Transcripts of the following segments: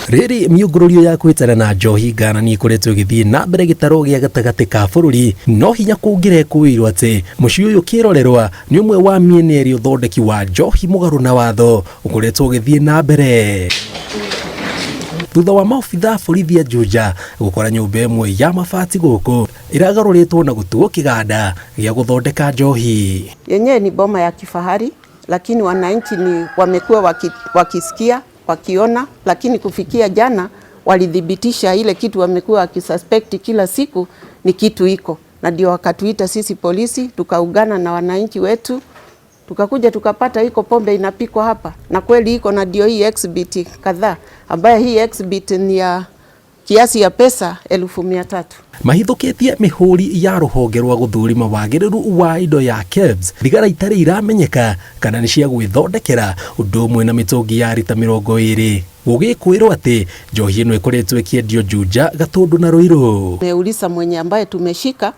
Rĩrĩ mĩũngũrũrio ya kwĩtana na njohi ngananie ĩkoretwo ĩgĩthiĩ na mbere gĩtarũ gĩa gatagatĩ ka bũrũri, no hinya kũngĩrekũĩirwo atĩ mũciĩ ũyũ kĩrorerwa nĩ ũmwe wa mĩena ĩrĩa ũthondeki wa njohi mũgarũ na watho ũkoretwo ũgĩthiĩ na mbere. Thutha wa maobitha a borithi a Juja gũkora nyũmba ĩmwe ya mabati gũkũ ĩragarũrĩtwo na gũtuo kĩganda gĩa gũthondeka njohi. Yenyewe ni boma ya kifahari, lakini wananchi ni wamekuwa wakisikia wakiona, lakini kufikia jana walithibitisha ile kitu wamekuwa wakisuspect kila siku ni kitu iko, na ndio wakatuita sisi polisi, tukaungana na wananchi wetu tukakuja tukapata iko pombe inapikwa hapa, na kweli iko, na ndio hii exhibit kadhaa, ambayo hii exhibit ni ya kiasi ya pesa 300,000. Mahithũkĩtie mĩhũri ya rũhonge rwa gũthũrima wagĩrĩru wa indo ya KEBS, thigara itarĩ iramenyeka kana nĩ cia gwĩthondekera, ũndũ ũmwe na mĩtũngi ya rita 20, gũgĩkwĩrwo atĩ njohi ĩno ĩkoretwo ĩkĩendio Juja, Gatũndũ na Ruiru. Tumeuliza mwenye ambaye tumeshika,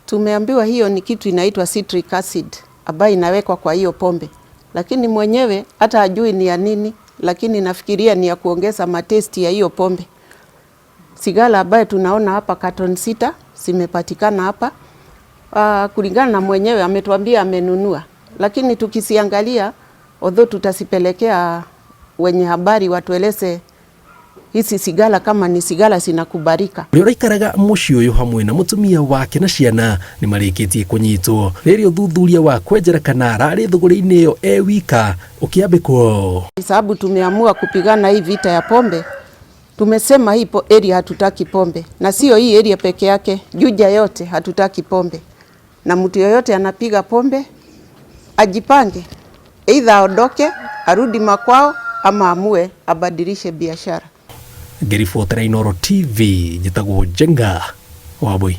tumeambiwa hiyo ni kitu inaitwa citric acid ambayo inawekwa kwa hiyo pombe, lakini mwenyewe hata hajui ni ya nini, lakini nafikiria ni ya kuongeza mataste ya hiyo pombe. Sigara ambayo tunaona hapa carton 6 zimepatikana hapa. Kulingana na mwenyewe ametuambia amenunua, lakini tukisiangalia, although tutasipelekea wenye habari watueleze hizi sigara kama ni sigara zinakubalika. Ũrĩa ũraikaraga mũciĩ ũyũ hamwe na mũtumia wake na ciana nĩ marĩkĩtie kũnyitwo rĩrĩ ũthuthuria wa kwenjera kana ararĩ thũgũrĩ-inĩ ĩyo e wika ũkĩambĩkwo. Sababu tumeamua kupigana hii vita ya pombe, tumesema hii area hatutaki pombe, na sio hii area peke yake, Juja yote hatutaki pombe, na mtu yoyote anapiga pombe ajipange, either aondoke arudi makwao ama amue abadilishe biashara. Ngĩribotera Inooro TV, njĩtagwo Njenga Wambui.